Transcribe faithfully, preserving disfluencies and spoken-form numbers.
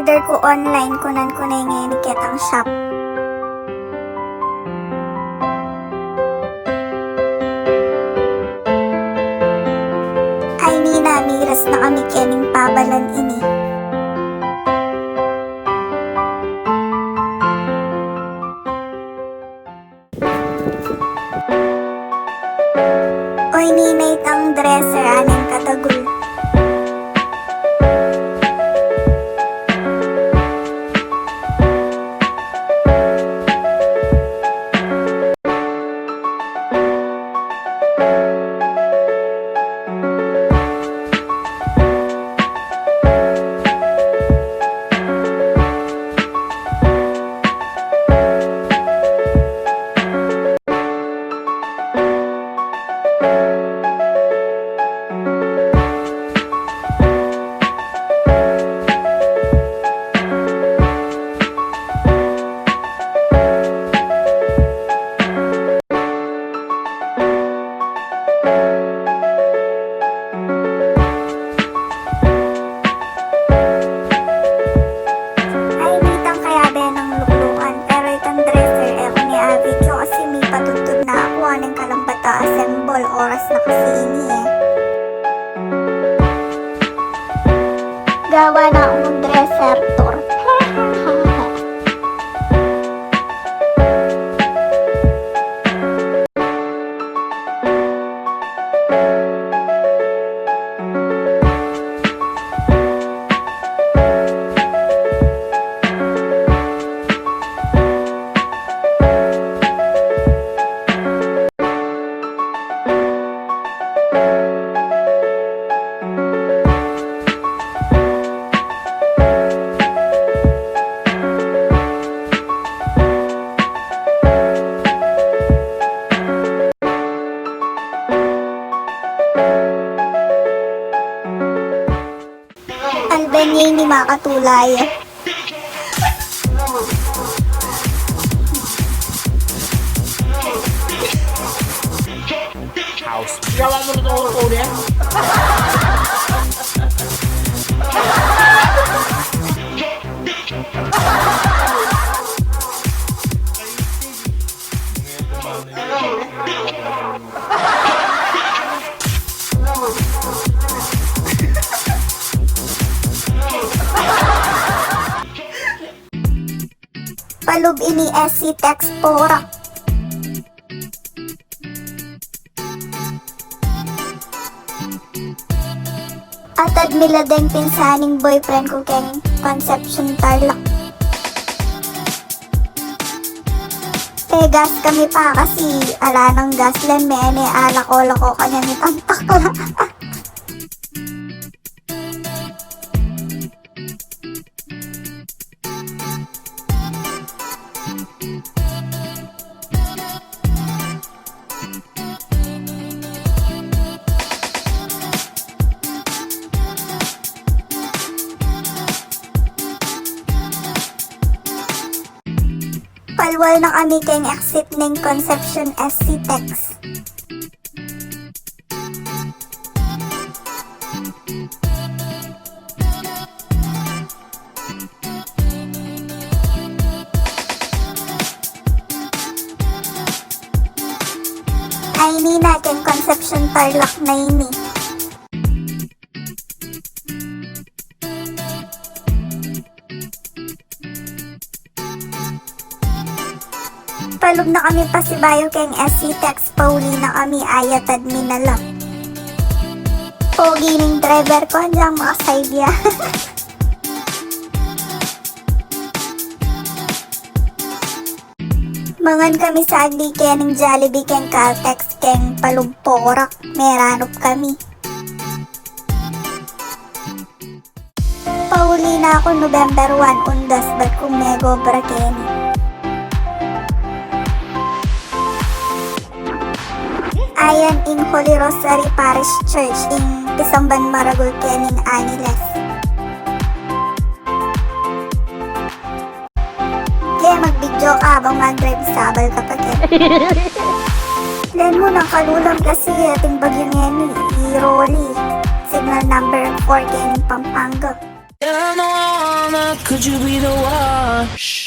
Order ku online, kunan ku ne ngeni ketang shop. Ay, nina, miras na kami kening pabalan ini. Oy, nina, itang dresser, aning katagul. Ay, nitang kayabe nang luklukan, pero itang dresser, e ku ne a-video kasi mipatudtud na ku, aning kalambata assemble, oras na kasi ini e. Gawa na kung dresser tour. Alben ye ini makatulay. House. Yawa mu na to, Odin. Palub ini S C Tex Porak. Atad mi la deng pinsaning boyfriend ku keng Concepcion, Tarlac. Pe gas kami pa kasi ala nang gas, len mene alako-lako kanyan itang takla. Palwal na kami keng exit ning Concepcion S C Tex. Ay, ini na, keng Concepcion, Tarlac na ini. Palub na kami pasibayu keng S C Tex, pauli na kami, ayatad mi na la. Pogi ning driver ku, agyang makasaydya. Mangan kami saglit keni king Jollibee keng Caltex keng palub Porac, meranup kami. Pauli na ku November one, undas bat kung megobra keni. Ayan ing Holy Rosary Parish Church, ing pisamban maragul kening Angeles. Ke, mag-video ka abang mag-drive, sabal ka pa, ke. Len mu nang kalulam kasi ating bagyu ngeni, i Rolly. Signal number four kening Pampanga. You're the one that Could you be the wash?